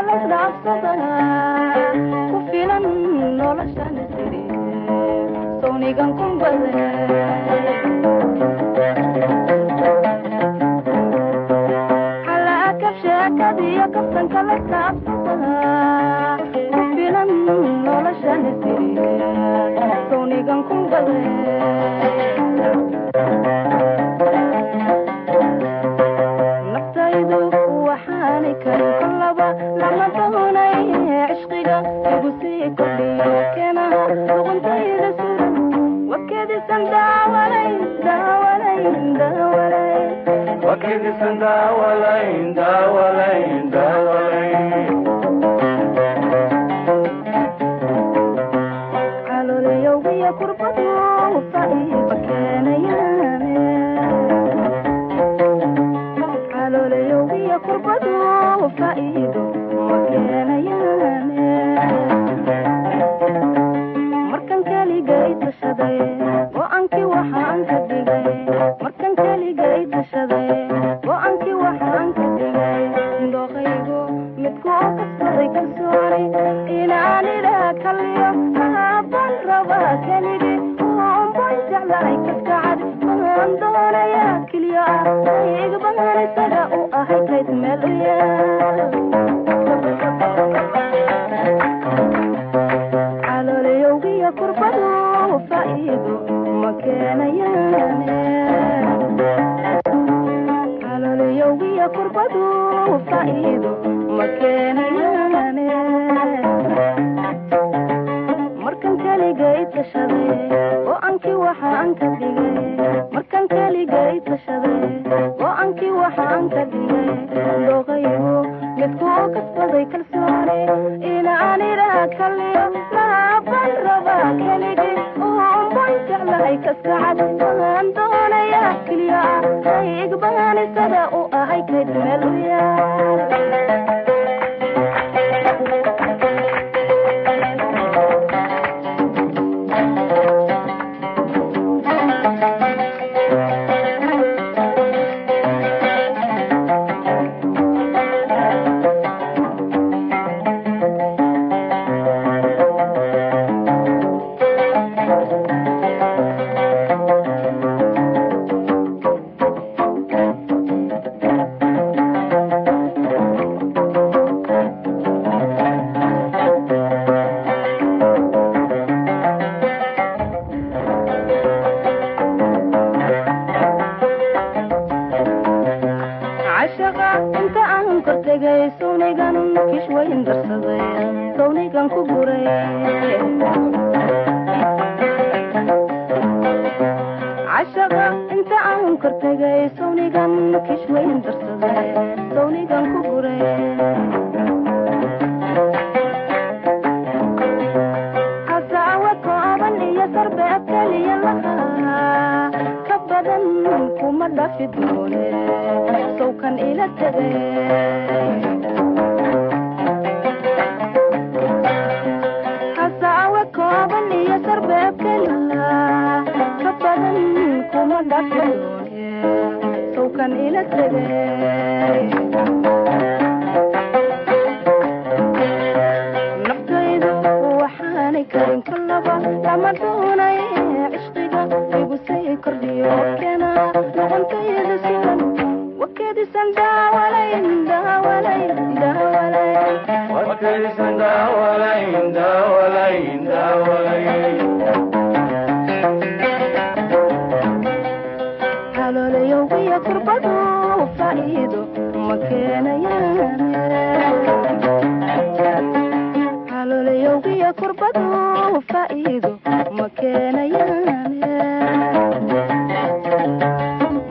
Laysdhaafsada ku filan noloshan siri sawnigan kunbade. Xalaakab sheekadiyo kaftanka laysdhaafsada ku filan noloshan siri sawnigan kunbade. Naftaydu waxaanay karin kollaba lama doonay cishqiga igu sii kordhiyo keenaha luquntayda suran wakedisan daawalayn daawalayn daawalayn. Wakedisan daawalayn daawalayn daawalayn. Calooliyowgiyo kurbadu faa'iido keenayaane, calooliyowgiyo kurbadu faa'iido ma keenayaane. Markan keligay tashaday go'aankii waxaan ka dhigay, markan keligay tashaday go'aankii waxaan ka dhigay indhooqaygu midku kasbaday kalsooni inaan idhaa kaliyo haabaan rabaa keligi unbaan jeclahay kaskacad baan doonayaa keliya ah igbaan isaga u ahay kayd meel u yaal. Calooliyowgiyo kurbadu faa'iido ma keenayaane, calooliyowgiyo kurbadu faa'iido ma keenayaane. Markan keligay tashaday go'aankii waxaan ka dhigay, markan keligay tashaday go'aankii waxaan ka dhigay dooqaygu midku kasbaday kalsooni inaan idhaa kaliyo laabaan rabaa keligi unbaan jeclahay kaskacad baan doonayaa keliya ah igbaan isaga u ahay kayd meel u yaal. Cashaqa inta aan kortegay sawnigan kish wayn darsaday sawnigan ku guray. Cashaqa inta aan kortegay sawnigan kish wayn darsaday sawnigan ku guray. Hasaawa kooban iyo sarbeeb keliya lahaa ka badan kuma dhafi doone sawkan ila tegay. Hasaawa kooban iyo sarbeeb keliya ka badan kuma dhafi doone sawkan ila tegay. Naftaydu waxaanay karin kollaba lama doonay cishqiga igu sii kordhiyo keena luquntayda suran wakedisan daawalayn daawalayn daawalayn. Wakedisan daawalayn daawalayn daawalayn. Calooliyowgiyo kurbadu faa'iido ma keenayaane, calooliyowgiyo kurbadu faa'iido ma keenayaane.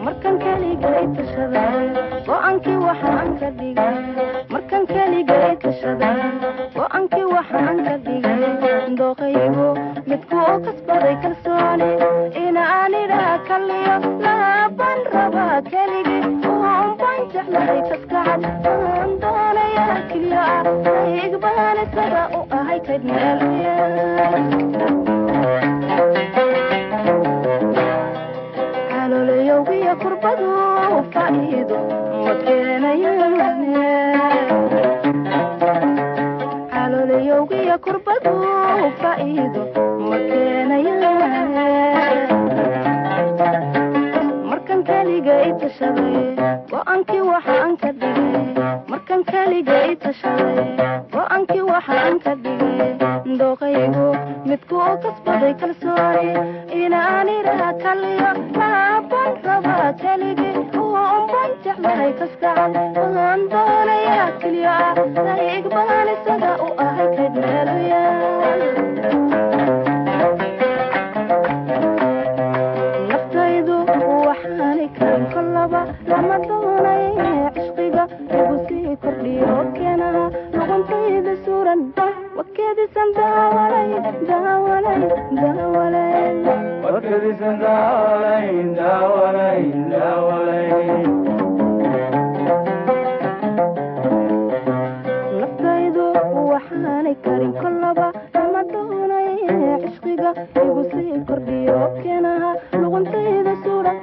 Markan keligay tashaday go'aankii waxaan ka dhigay, markan keligay tashaday go'aankii waxaan ka dhigay dooqaygu midku kasbaday kalsooni inaan idhaa kaliyo laabaan rabaa keligi unbaan jeclahay kaskacad baan doonayaa keliya ah igbaan isaga u ahay kayd meel u yaal. Calooliyowgiyo kurbadu faa'iido ma keenayaane. Murugiya kurbadu faa'iido ma keenayaan. Markan keligay tashaday, go'aankii waxaan ka dhigay. Markan keligay tashaday, go'aankii waxaan ka dhigay dooqaygu midku u kasbaday kalsooni inaan idhaha kaliyo laabaan rabaa keligii unbaan jeclahay kaskacal waan doonayaa keliya ah dayig baan isaga u ahay kayd meeluyaal. Naftaydu waxaanay karin kollaba lama doonay cishqiga igu sii kordhiyo keenaha luquntayda suran wakeedisan daawalay daawalay daawalay Wakadisan daawalay daawalay daawalay. Naftaydu waxaanay karin kollaba lama doonay cishqiga igu sii kordhiyo keenaha luquntayda suran